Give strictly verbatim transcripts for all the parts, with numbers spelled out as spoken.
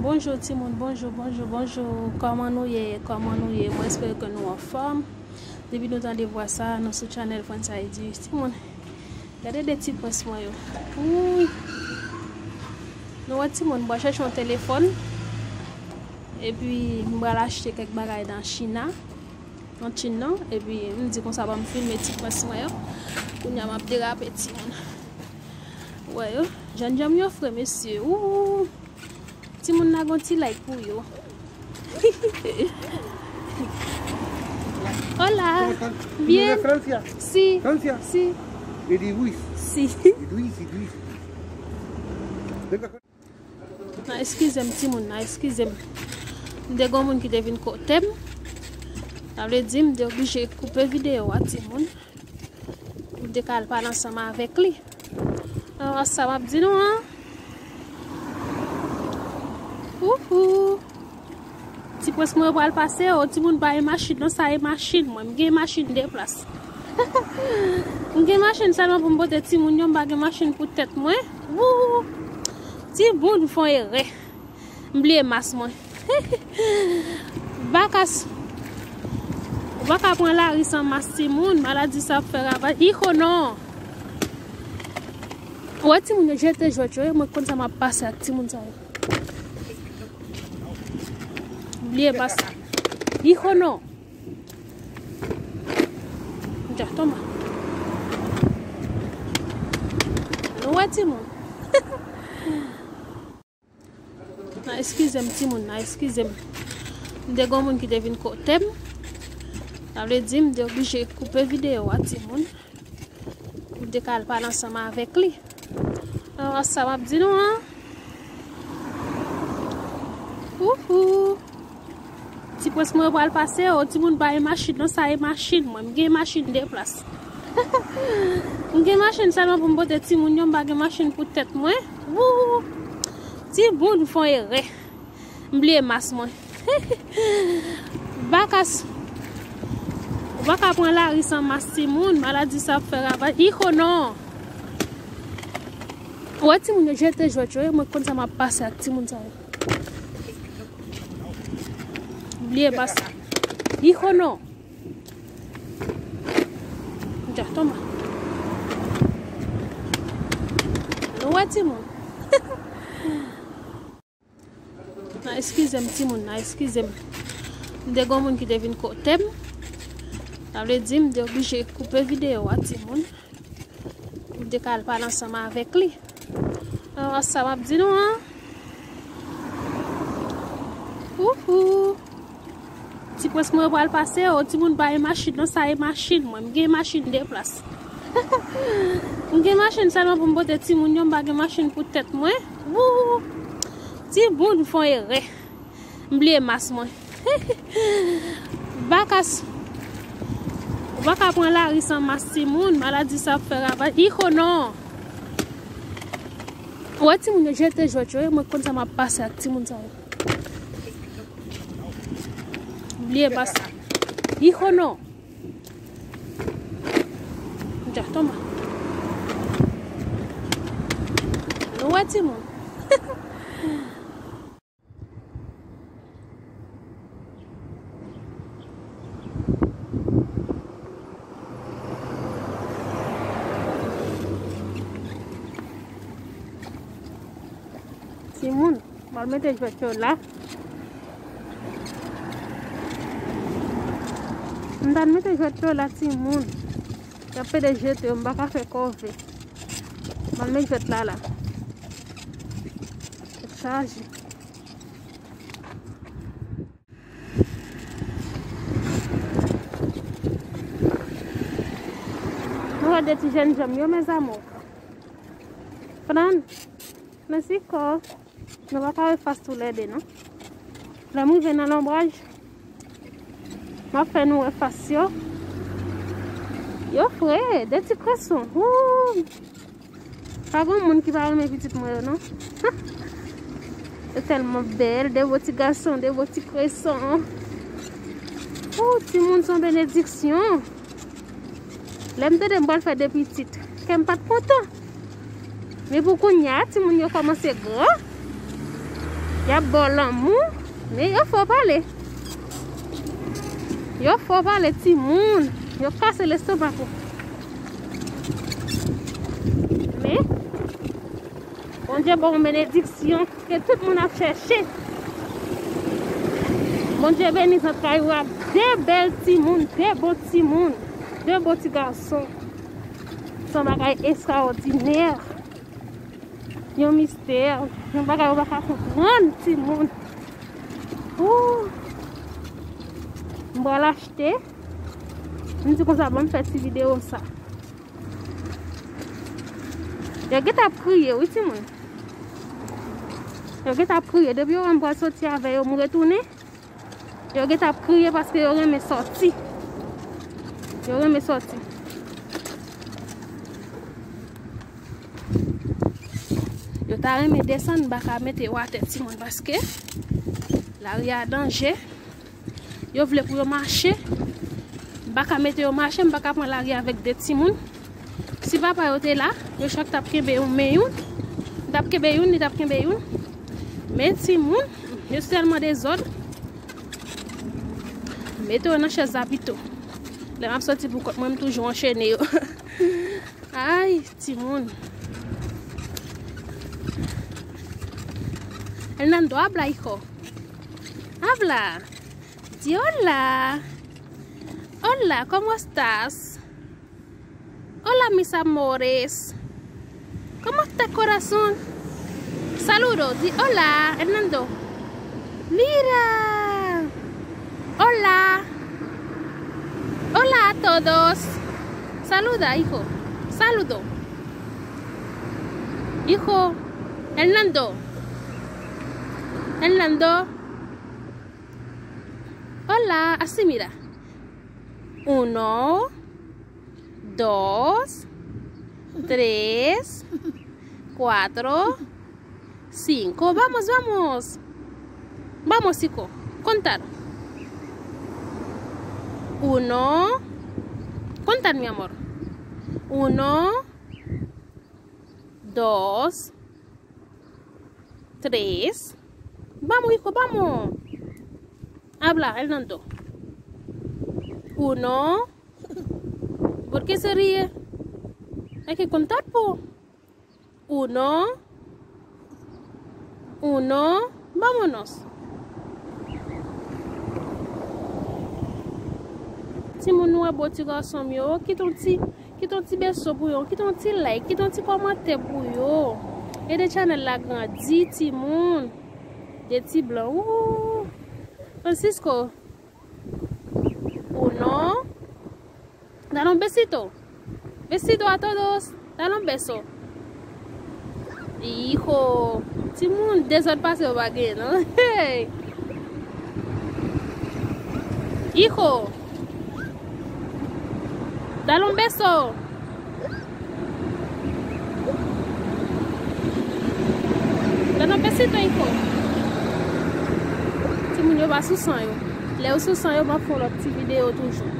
Bonjou timoun, bonjou, bonjou, bonjou. Kòman nou ye? Kòman nou ye? Mwen espere ke nou anfòm. Depi nou tande vwa sa, nou sou channel Frantz Haïti. Timoun, gade de ti prens mwen yo. Wouy. Nou wè timoun, m pral chèche yon telefòn. Epi, m pral achte kèk bagay nan China. Nan Chine nan. Epi, m di konsa, ban m filme ti prens mwen yo. Kounye a, m ap derape timoun. Wè yo. Jènjan yo fre, mesye. Wouy. Timoun la gon ti like pou yo. Hola. ¿Cómo están? Bien. ¿De Francia? Sí. ¿Francia? Sí. Y de Luis. Sí. Y Luis, y Luis. Venga. Nan eskize m timoun, nan eskize m. M te gon moun ki te vin kote m. Sa vle di m te oblije koupe videyo a timoun. M te ka al pale ansanm avèk li. Alò, sa m ap di nou an. Ouhou. Ti prens mwen pral pase, o timoun pa gen machin, non, sa e machin mwen. M gen machin de plas. M gen machin sèlman pou m pote timoun yo, m pa gen machin pou tèt mwen. Wou. Timoun fè yon erè. M bliye mas mwen. Bakas. Ou pa ka pran lari san mas timoun, maladi sa ap fè ravaj. Hijo non. Ou wè timoun yo jete jwèt yo, mwen konn sa m ap pase ak timoun sa yo. Bliye mas sa. Hijo non. Ja, toma. Nou wè timoun. Nan eskize m timoun, nan eskize m. M te gon moun ki te vin kote m. Sa vle di m te oblije koupe videyo a timoun. M te ka al pale ansanm avèk li. Alò, sa m ap di nou an. Ouhou. Ti prens mwen pral pase, o timoun pa gen machin, non, sa e machin mwen. M gen machin de plas. M gen machin sèlman pou m pote timoun yo, m pa gen machin pou tèt mwen. Wou! Timoun fè yon erè. M bliye mas mwen. Bakas. Ou pa ka pran lari san mas timoun, maladi sa ap fè ravaj. Hijo non. Ou wè timoun yo jete jwèt yo, mwen konn sa m ap pase ak timoun sa yo. Bliye mas sa. Hijo non. Ja, toma. Nou wè timoun. Nan eskize m timoun, nan eskize m. M te gon moun ki te vin kote m. Sa vle di m te oblije koupe videyo a timoun. M te ka al pale ansanm avèk li. Alò, sa m ap di nou an. Ouhou. Ti prens mwen pral pase, o timoun pa gen machin, non, sa e machin mwen. M gen machin de plas. M gen machin sèlman pou m pote timoun yo, m pa gen machin pou tèt mwen. Wou! Timoun fè yon erè. M bliye mas mwen. Bakas. Ou pa ka pran lari san mas timoun, maladi sa ap fè ravaj. Hijo non. Ou wè timoun yo jete jwèt yo, mwen konn sa m ap pase ak timoun sa yo. Bliye mas sa. Hijo non. Ja, toma. Nou wè timoun. Timoun, m al mete jwèt yo la. M t al mete jwèt yo la, timoun. Y ap pede jete yo, m pa ka fè kòve. M al met jwèt la la. Tèt chaje. Nou wè de ti jènjan m yo, mes amours. Pran. Mèsi kò. Nou pa ka wè fas toulède, non. Lè m rive nan lonbraj, m ap fè nou wè fas yo. Yo fre, de ti kreson. Wouy! Pa gen moun ki pa renmen pitit mwen yo, non. Yo tèlman bèl, de bo ti gason, de bo ti kreson. Wouy, timoun se yon benediksyon. Lè m tande m pral fè de pitit, kè m pa t kontan. Men pou kounye a, timoun yo kòmanse gran. Y ap ba w lanmou, men yo fè w pale. Yo fè w pale, timoun. Yo kase lestomak ou. Men, Bondye ba w yon benediksyon ke tout moun ap chèche. Bondye beni zantray ou ak de bèl timoun, de bon timoun, de bon ti gason. Se yon bagay ekstraòdinè. Yon mistè, yon bagay ou pa ka konprann, timoun. Ooh. M pral achte. M di konsa, ban m fè ti videyo sa. Yo gentan ap kriye, wi, timoun. Yo gentan ap kriye. Depi yo wè m pral soti avè yo, m retounen. Yo gentan ap kriye paske yo renmen sòti. Yo renmen sòti. Yo ta renmen desann, m pa ka mete yo atè, timoun, paske lari a danje. Yo vle pou yo mache. M pa ka mete yo mache, m pa ka pran lari avèk de timoun. Si papa yo te la, yo chak t ap kenbe yon men youn. Li t ap kenbe youn, li t ap kenbe youn. Men timoun, yo tèlman dezòd. Mete yo nan chèz la pito. Lè m ap soti pou kont mwen, m toujou anchene yo. Ay, timoun. Hernando, habla, hijo. Habla. Di hola. Hola, ¿cómo estás? Hola, mis amores. ¿Cómo está, corazón? Saludo, di hola, Hernando. Mira. Hola. Hola a todos. Saluda, hijo. Saludo. Hijo, Hernando. Hernando. Hola, así mira. Uno, dos, tres, cuatro, cinco. Vamos, vamos. Vamos, hijo. Contar. Uno. Contar, mi amor. Uno, dos, tres. Vamos, hijo, vamos. Habla, Hernando. Uno. ¿Por qué se ríe? Hay que contar, po. Uno. Uno. Vámonos. Timoun, nou wè bo ti gason m yo. Kite yon ti, kite yon ti beso pou yo. Kite yon ti like. Kite yon ti kòmantè pou yo. Ede chanèl la grandi, timoun. De ti blan. Ooh. Francisco. Uno. Dale un besito. Besito a todos. Dale un beso. Hijo. Timoun, dezòd pase yo pa genyen, non? Hey. Hijo. Dale un beso. Dale un besito, hijo. Timoun yo pa sou san yo. Lè yo sou san yo, m ap fè yon lòt ti videyo toujou.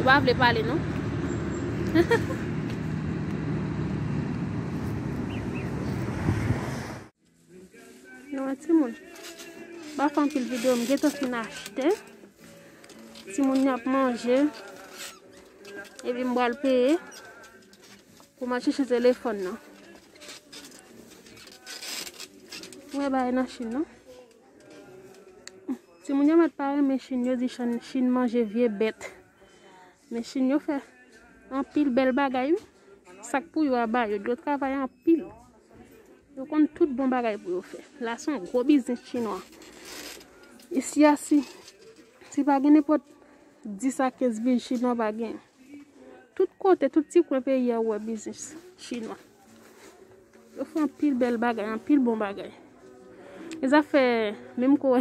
Ou pa vle pale, non? Nou wè timoun. M pa fè anpil videyo, m gentan fin achte. Timoun yo ap manje. Epi m pral peye pou m al chèche telefòn nan. Ou wè bagay nan Chin, non? Timoun yo mèt pa renmen Chin, yo di Chan-, Chin manje vye bèt. Men Chin yo fè anpil bèl bagay, wi. Sa k pou yo a ba yo, yo travay anpil. Yo konn tout bon bagay pou yo fè. La se yon gwo biznis chinwa. Isi a, si, si pa gen nenpòt dis a kenz biznis chinwa pa gen. Tout kote, tout ti kwen peyi a, ou wè biznis chinwa. Yo fè anpil bèl bagay, anpil bon bagay. E zafè, menm kou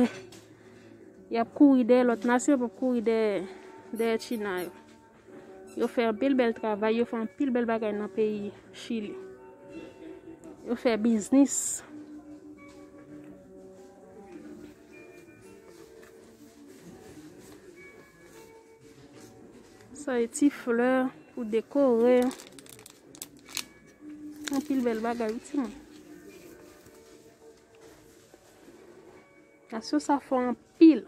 y ap kouri dèyè lòt nasyon, y ap kouri dèyè, dèyè China yo. Yo fè anpil bèl travay, yo fè anpil bèl bagay nan peyi Chili. Yo fè biznis. Sa e ti flè pou dekore. Anpil bèl bagay, wi, timoun. Asyon sa fò anpil.